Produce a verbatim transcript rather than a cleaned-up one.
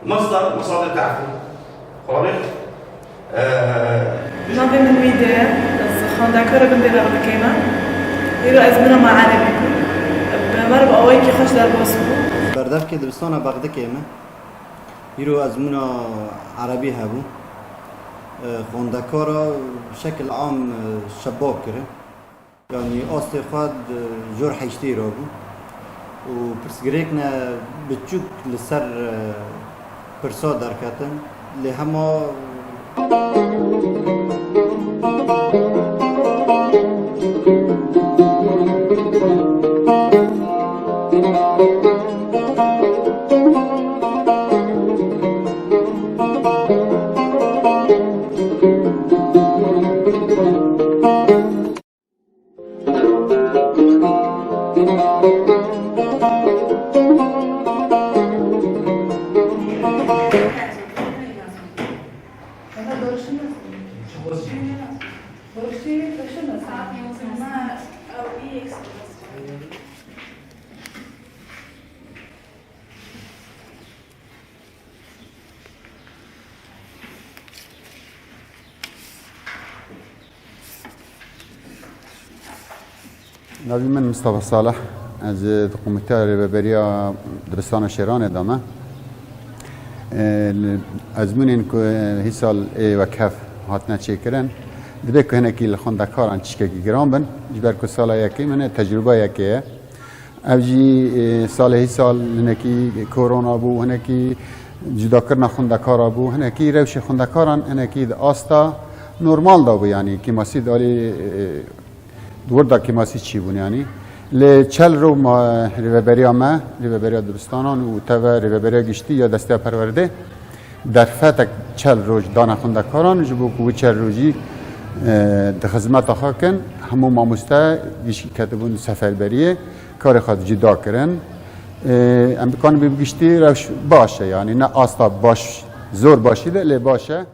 مصدر مصادر تعرفون؟ خالد؟ آه، Navê min Wîde ye, ez xwendekara gundê Bexdikê me. Îro ezmûna me erebî bû. Bi meriv awayekî xweş derbas bû. Berdevkê dibistana Bexdikê me. Îro ezmûna erebî hebû. E, xwendekara bi şekil am, e, şebab kirin. Yanî astê xwe di jor heştê re bû û pirsgirêk ne biçûk li ser, e, pirsa derketin. Lê hema Navê min Mistefa Salih. Ez di Komîteya Rêveberiya Dibistana Şêranê de me. E, li ezmûnên ku hîsal ê wekhev hatine çêkirin, dibe ku hinekî li xwendekaran tiştekî giran bin. Ji ber ku sala yekê min e, tecrûba yekê ye. Ev jî, e, salê hîsal hinekî korona bû, hinekî cudakirina xwendekara bû, hinekî rewşê xwendekaran hinekî di asta normal de bû, yanî kêmasî di alî, e, di wir de kêmasî çîbûn, yanî. Lê çel roj ma rêveberiya me, rêveberiya dibistanan û teve rêveberiya giştî ya desteya perwerdê, derfetek çel roj dane xwendekaran ji bo ku wî çel rojî, e, di xizmeta xwe kin, hemû mamoste giştî ketibûn seferberiyê, karê xwe cuda kirin. E, em dikarin bi giştî rewş baş e, yanî ne asta baş, zor başî de, lê baş e.